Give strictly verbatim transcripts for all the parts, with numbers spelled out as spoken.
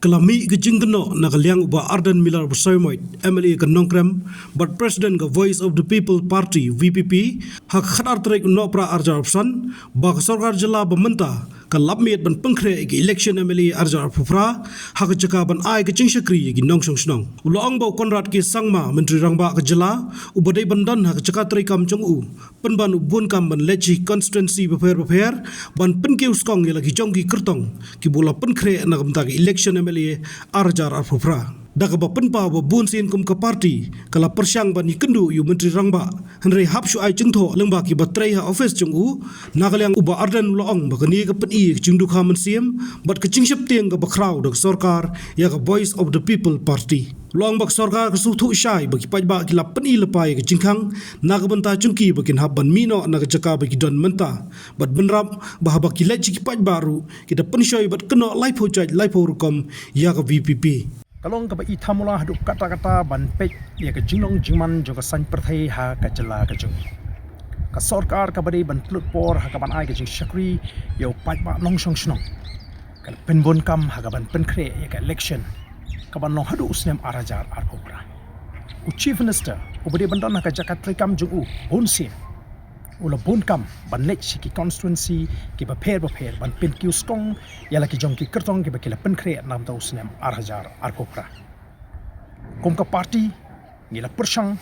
La mih ka jingkynnoh na ka liang u Bah Ardent Miller Basaiawmoit, M L A ka Nongkrem bad President ka Voice of the People Party, V P P, ha ka khatar tarik u Nohprah arhajar arphew san, ba ka sorkar jylla ba mynta ka lap miet ban pynkhreh ïa ka election M L A arhajar arphew phra ha ka jaka ban ai ka jingshakri ïa ki nongshong shnong. U la ong ba u Conrad K Sangma, Myntri Rangbah ka jylla, uba dei ban don ha ka jaka treikam jong u, pynban u bun kam ban leit sha ki constituency bapher bapher ban pynkiew skong ïa la ki jong ki kyrtong kiba u la pynkhreh na ka bynta ka election M L A arhajar arphew phra. Da kaba pynpaw ba bun sien kum ka party ka la pyrshang ban ïakynduh ïa u Myntri Rangbah, hynrei hap shu ai jingthoh lyngba kiba trei ha office jong u. Na ka liang u Bah Ardent u la ong ba kane ka pyni ïa ka jingdukha mynsiem bad ka jingsheptieng kaba khraw da ka sorkar ïa ka Voice of the People Party. U la ong ba ka sorkar ka sngewthuh shai ba ki paidbah ki la pyni lypa ïa ka jingkhang na ka bynta jong ki ba kin hap ban mih noh na ka jaka ba ki don mynta, bad bynrap ba haba ki leit sha ki paidbah ruh ki da pynshoi bad kynnoh laiphew jait laiphew rukom ïa ka V P P. Ka long kaba i thamula haduh katta katta ban peit ïa ka jinglong jingman jong ka saiñ pyrthei ha ka jylla ka jong ngi. Ka sorkar kaba dei ban pynlut por ha ka ban ai ka jingshakri ïa u paidbah nongshong shnong ka la pynbun kam ha ka ban pynkhreh ïa ka election ka ban long haduh u snem arhajar arphew phra. U Chief Minister uba dei ban don ha ka jaka treikam jong u bun sien, u la bun kam ban leit sha ki constituency kiba pher bapher ban pynkiew skong ïa la ki jong ki kyrtong kiba ki la pynkhreh na ka bynta u snem arhajar arphew phra. Kum ka party ngi la pyrshang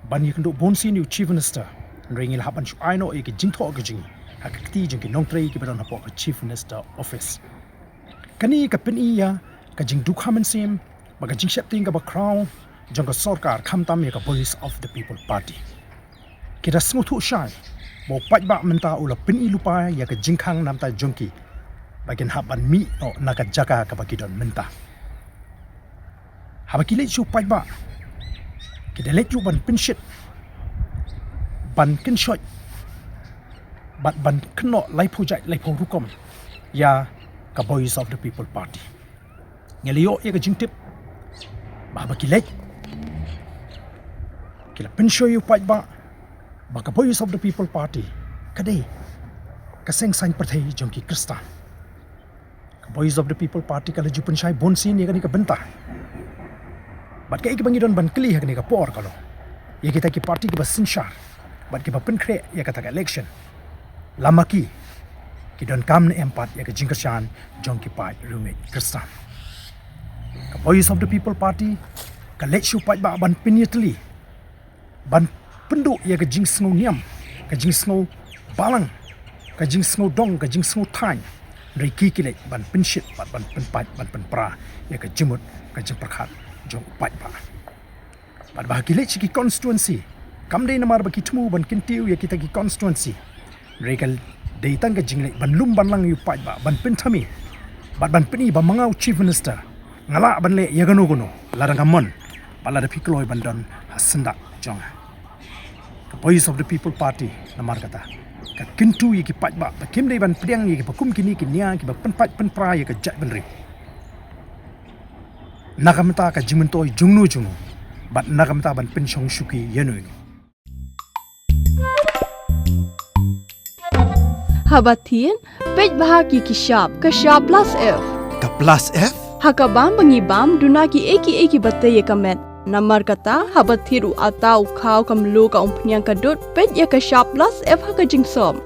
ban ïakynduh bun sien ïa u Chief Minister, hynrei ngi la hap ban shu ai noh ïa ki jingthoh ka jong ngi ha ka kti jong ki nongtrei kiba don hapoh ka Chief Minister Office. Kane ka pyni ïa ka jingdukha mynsiem bad ka jingsheptieng kaba khraw jong ka sorkar, khamtam ïa ka Voice of the People Party. Ki da sngewthuh shai ba u paidbah mynta u la pyni lypa ïa ka jingkhang na ka bynta jong ki ba kin hap ban mih noh na ka jaka kaba ki don mynta. Haba ki leit sha u paidbah, ki da leit ruh ban pynshit, ban kynshoit bad ban kynnoh laiphew jait laiphew rukom ïa ka Voice of the People Party. Ngi la ïoh ïa ka jingtip ba haba ki leit, ki la pynshoi ïa u paidbah ba ka Voice of the People Party ka dei ka seng saiñ pyrthei jong ki Khristan. Ka Voice of the People Party ka la ju pynshai bun sien ïa kane ka bynta. Bad kaei kaba ngi don ban kylli ha kane ka por ka long ïa kita ki party kiba synshar bad kiba pynkhreh ïa kata ka election, la ma ki ki donkam ne em pat ïa ka jingkyrshan jong ki paid riewngeit Khristan. Ka Voice of the People Party ka leit sha u paidbah ban pynïatylli, ban pynduh ïa ka jingsngew niam, ka jingsngew balang, ka jingsngew dong, ka jingsngew thaiñ. Hynrei ki ki leit ban pynshit bad ban pynpait, ban pynpra ïa ka jingmut ka jingpyrkhat jong u paidbah. Bad ba ki leit sha ki constituency, kam dei namar ba ki thmu ban kyntiew ïa kita ki constituency, hynrei ka dei tang ka jingleit ban lum ban lang ïa u paidbah, ban pynthame bad ban pyni ba ma nga u Chief Minister nga lah ban leh ïa kano kano lada nga mon bad lada phi kloi ban don ha syndah jong nga. Ka Voice of the People Party namar kata ka kyntu ïa ki paidbah ba kim dei ban pdiang ïa kiba kum kine ki nia kiba pynpait pynpra ïa ka jaitbynriew na ka bynta ka jingmyntoi jongno jongno bad na ka bynta ban pynshong shuki ïano ïano. Haba thied, peit bha ki ki shap, ka shap plus F. Ka plus F? Ha ka bam ba ngi bam, duna kiei kiei kiba tei ïa ka met. Namar kata, haba thied u atta, u khaw, ka mluh, ka umphniang, ka dud, peit ïa ka shap plus F ha ka jingsop.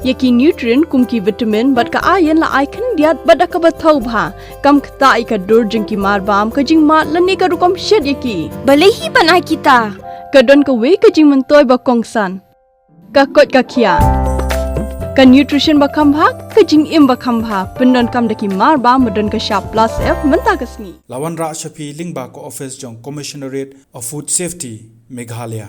Ïa ki nutrient kum ki vitamin bad ka iron la ai khyndiat bad da kaba thaw bha. Kam ktah ïa ka dur jong ki mar bam, ka jingmad lane ka rukom shet ïa ki. Balei hi ban ai kita? Ka don kawei ka jingmyntoi ba kongsan. Ka koit ka khiah. Ka nutrition ba kham bha, ka jingim ba kham bha. Pyndonkam da ki mar bam ba don ka shap plus F mynta ka sngi. La wanrah sha phi lyngba ka office jong Commissionerate of Food Safety, Meghalaya.